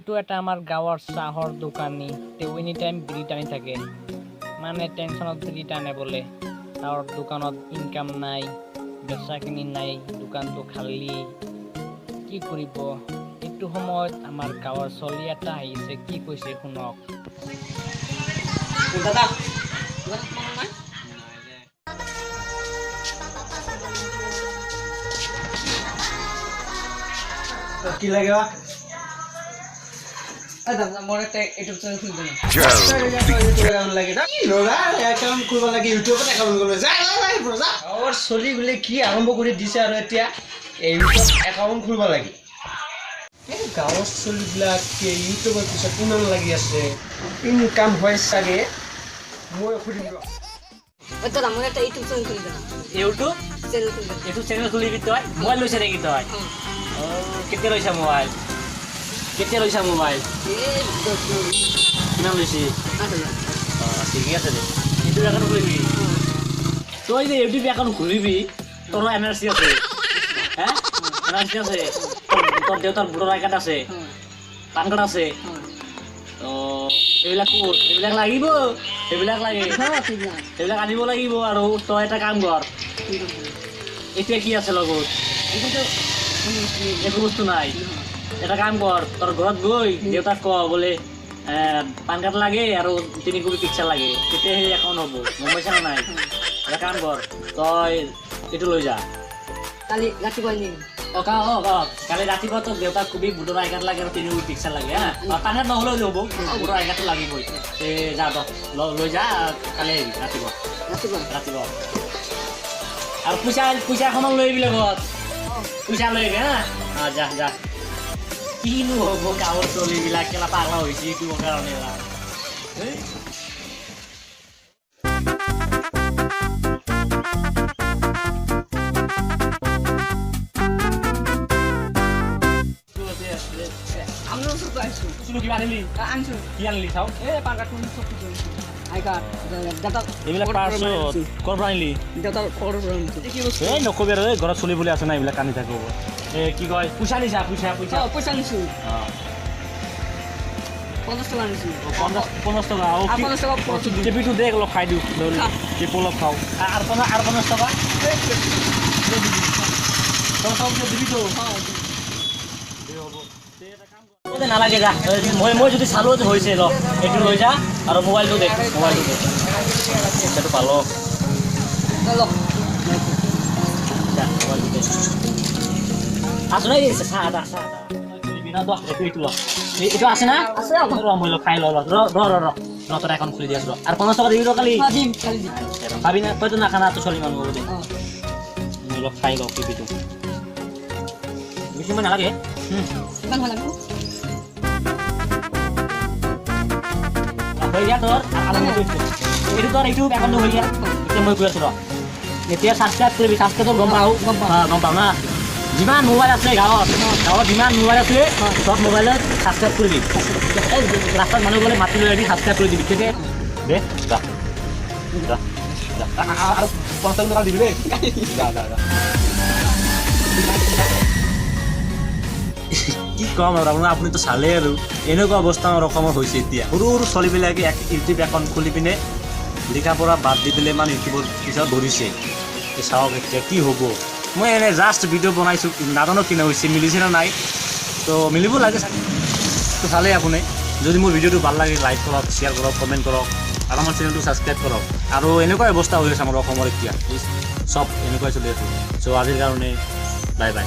এইটো এটা আমাৰ গাঁৱৰ চাহৰ দোকানী। তেওঁ এনি টাইম বিড়ি টানি থাকে, মানে টেনশ্যনত বিড়ি টানে বোলে। তাৰ দোকানত ইনকাম নাই, বেচাকিনি নাই, দোকানটো খালী, কি কৰিব? এইটো সময়ত আমাৰ গাঁৱৰ চলি এটা আহিছে, কি কৈছে শুনক। দাদা, দোকানত মানুহ নাই? কি লাগে বা? এই দাদা, মোৰ এটা ইউটিউব চেনেল খুলি দেন। লাগে কি ল'ৰা একাউণ্ট কৰিব লাগে, ইউটিউবত একাউণ্ট কৰিব? যা যা যা এইবোৰ, যা। গাঁৱৰ চলি বোলে কি আৰম্ভ কৰি দিছে আৰু এতিয়া এই ইউটিউব একাউণ্ট খুলিব লাগে। এই গাঁৱৰ চলিবিলাক ইউটিউবৰ পিছত ইমান লাগি আছে, ইনকাম হয় চাগে, মই সুধিম ৰ। ঐ দাদা, মোৰ এটা ইউটিউব চেনেল খুলি দেন। ইউটিউব চেনেল খুলি দেন। এইটো চেনেল খুলিবি তই? মোবাইল লৈছে নেকি তই? অঁ। অঁ, কেতিয়া লৈছা মোবাইল? কেতিয়া লৈছা মোবাইল? এই 10 দিন। কিমান লৈছি? 8,000। অঁ, ঠিকে আছে দে। ইউটিউব একাউণ্ট খুলিবি তই? যে ইউটিউব একাউণ্ট খুলিবি, তোৰ এন আৰ চি আছে? হে, এন আৰ চি আছে? তোৰ দেউতাৰ ভোটাৰ আই কাৰ্ড আছে? পান কাৰ্ড আছে? তো এইবিলাক ক'ত, এইবিলাক লাগিব, সেইবিলাক লাগে। সেইবিলাক আনিব লাগিব। আৰু তই এটা কাম কৰ। এতিয়া কি আছে লগত? একো বস্তু নাই। এটা কাম কৰ, তোৰ ঘৰত গৈ দেউতাক ক বোলে পান কাৰ্ড লাগে আৰু 3 কপি পিকচাৰ লাগে, তেতিয়া সেই একাউণ্ট হ'ব। গম পাইছা নে নাই? এটা কাম কৰ, তই এইটো লৈ যা। কালি ৰাতিপুৱা নিম। অঁ, কালি ৰাতিপুৱা তোৰ দেউতাক কবি ভোটৰ আই কাৰ্ড লাগে আৰু 3 কপি পিকচাৰ লাগে। হা, পান কাৰ্ড নহ'লেও হ'ব, ভোটৰ আই কাৰ্ডটো লাগিবই। এই যা, তই লৈ যা, কালি আহিবি ৰাতিপুৱা। ৰাতিপুৱা। ৰাতিপুৱা। আৰু পইচা এখনমান লৈ আহিবি লগত, পইচা লৈ আহিবি। হা, অঁ, যা যা। কিনো হ'ব, গাঁৱৰ চলিবিলাক কেলা পাগলা হৈছে এইটো কাৰণে। এই। আপোনাৰ ওচৰত আহিছোঁ। চুনু, কিবা আনিলি? আনিছোঁ। কি আনিলি চাওঁ। এই পান কাৰ্ডখন, চব কিছু আনিছোঁ, আই কাৰ্ড, দাদা। এইবিলাক পাৰ্চ ক'ৰ পৰা আনিলি? দেউতাৰ ঘৰৰ পৰা আনিছোঁ। কি বস্তু? এই নকবি আৰু, এই ঘৰত চলি বুলি আছে না, এইবিলাক কান্দি থাকো। এই কি কয়, পইচা নিছা? পইচা, পইচা? অঁ, পইচা আনিছোঁ। অঁ। 50 টকা আনিছোঁ। 50 টকা? আৰু 50 টকা টিপিটো দে, অলপ খাই দিওঁ। খা। টিপু অলপ খাওঁ। আৰু 50 টকা, 50 টকা দিবি তো? হ'ব, নালাগে, যা। মই যদি চালো যে হৈছে, ল, এইটো লৈ যা আৰু মোবাইলটো দে, মোবাইলটো দে। পইচাটো পালো। ল। যা, মোবাইলটো দে। আছো নাই, চাহ এটা, চাহ এটা খুলিবি না তই? এইটো ল। এইটো আছে না? আছে। ৰ, মই ল, খাই ল। ৰ ৰ ৰ ৰ ৰ ৰ, তোৰ এখন খুলি দি আছো ৰ। আৰু 50 টকা দিবি ৰ কালি। দিম, কালি দিম। খাবি না? তইতো নাখা না, তই ছোৱালী মানুহ, হ'ব দে। অঁ। মই অলপ খাই লওঁ টিপিটো, বেছি সময় নালাগে। কিমান ভাল লাগিব? হৈ গিয়া তোৰ এইটো, তোৰ এইটো একাউণ্টটো হৈ গিয়া। এতিয়া মই কৈ আছো ৰ। এতিয়া ছাবস্ক্ৰাইব কৰিবি। ছাবস্ক্ৰাইব গম পাওঁ? গম পাওঁ। অঁ, গম পাওঁ না? যিমান মোবাইল আছে গাঁৱত, গাঁৱত যিমান মোবাইল আছে, চব মোবাইলত ছাবস্ক্ৰাইব কৰিবি। এই ৰাস্তাত মানুহ গ'লে মাতি লৈ আহিবি, ছাবস্ক্ৰাইব কৰি দিবি তেতিয়া। দে, যা যা যা। আৰু 50 টকা দিবি দেই। যা যা যা। কি ক'ম আৰু আপোনাৰ, আপুনিতো চালেই আৰু, এনেকুৱা অৱস্থা আমাৰ অসমৰ হৈছে এতিয়া। সৰু সৰু ছোৱালীবিলাকে এক ইউটিউব একাউণ্ট খুলি পিনে লিখা পঢ়া বাদ দি পেলাই মানে ইউটিউবৰ পিছত ধৰিছে। এই চাওক এতিয়া কি হ'ব। মই এনে জাষ্ট ভিডিঅ' বনাইছোঁ, নাজানো কিনে হৈছে, মিলিছে নে নাই। তো মিলিব লাগে চাগে। তো চালেই আপুনি, যদি মোৰ ভিডিঅ'টো ভাল লাগে, লাইক কৰক, শ্বেয়াৰ কৰক, কমেণ্ট কৰক আৰু আমাৰ চেনেলটো ছাবস্ক্ৰাইব কৰক। আৰু এনেকুৱাই অৱস্থা হৈ আছে আমাৰ অসমৰ এতিয়া, চব এনেকুৱাই চলি আছে। চ' আজিৰ কাৰণে বাই বাই।